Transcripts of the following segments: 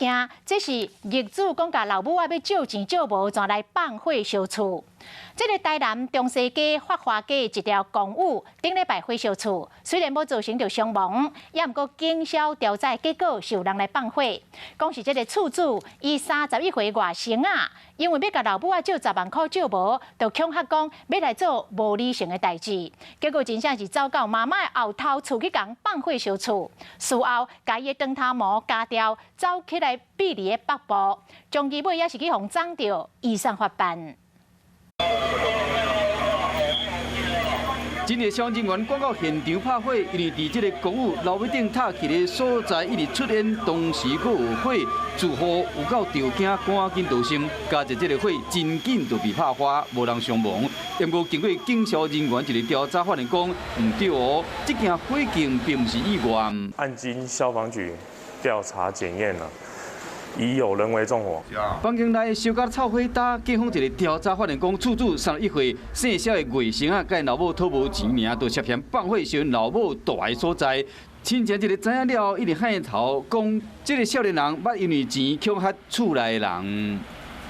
驚，這是業主講共老母仔欲借錢借無，就來放火燒厝。這个台南中西街發華街一條公寓，頂禮拜火燒厝，雖然無造成著傷亡，也毋過警消調查結果是有人來放火。講是這个厝主伊31歲外甥仔，因為欲共老母仔借10萬箍借無，就恐嚇講欲來做無理性的代誌。結果真正是走到媽媽的後頭厝去共放火燒厝，事後共伊的長頭毛鉸掉，走起來避佇咧北部，將伊尾也是去予摠著，移送法辦。真濟消防人員趕到現場拍火，因為佇這个公寓樓頂塌去的所在一直出煙，同時閣有火，住戶有夠著驚，趕緊逃生。加上這个火真緊就被拍花，無人傷亡。不過經過警消人員一个調查，發現講毋對哦，這件火警並毋是意外。案經消防局調查檢驗了，疑有人為縱火。房間內燒甲臭火焦，警方一个調查發現講，厝主31歲姓蕭的外甥仔，共老母討無錢爾，就涉嫌放火燒老母蹛的所在。親情一个知影了後，一直喊頭講，這个少年人捌因為錢恐嚇厝內的人。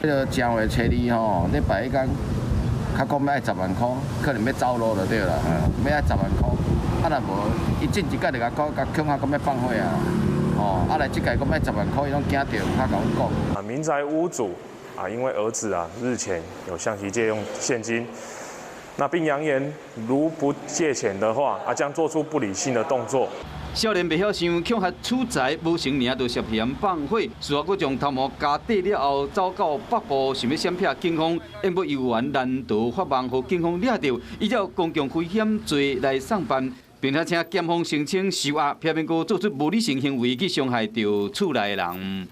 彼个正月初二吼，咧拜彼工，較講欲愛十萬箍，可能欲走路就對啦，欲愛十萬箍。啊，若無，伊進一擺就共講，共恐嚇講欲放火啊。哦，啊來這屆講欲十萬箍，伊攏驚著，較共阮講。啊，民宅屋主啊，因為兒子啊日前有向其借用現金，那並揚言如不借錢的話，啊將做出不理性的動作。少年袂曉想，恐嚇取財無成爾，就涉嫌放火，事後閣將頭毛鉸短了後，走到北部想欲閃避警方，毋過猶原難逃法網，予警方掠著，依照公共危險罪來送辦。並且請檢方申請收押，偏偏閣做出無理性行為去傷害著厝內的人。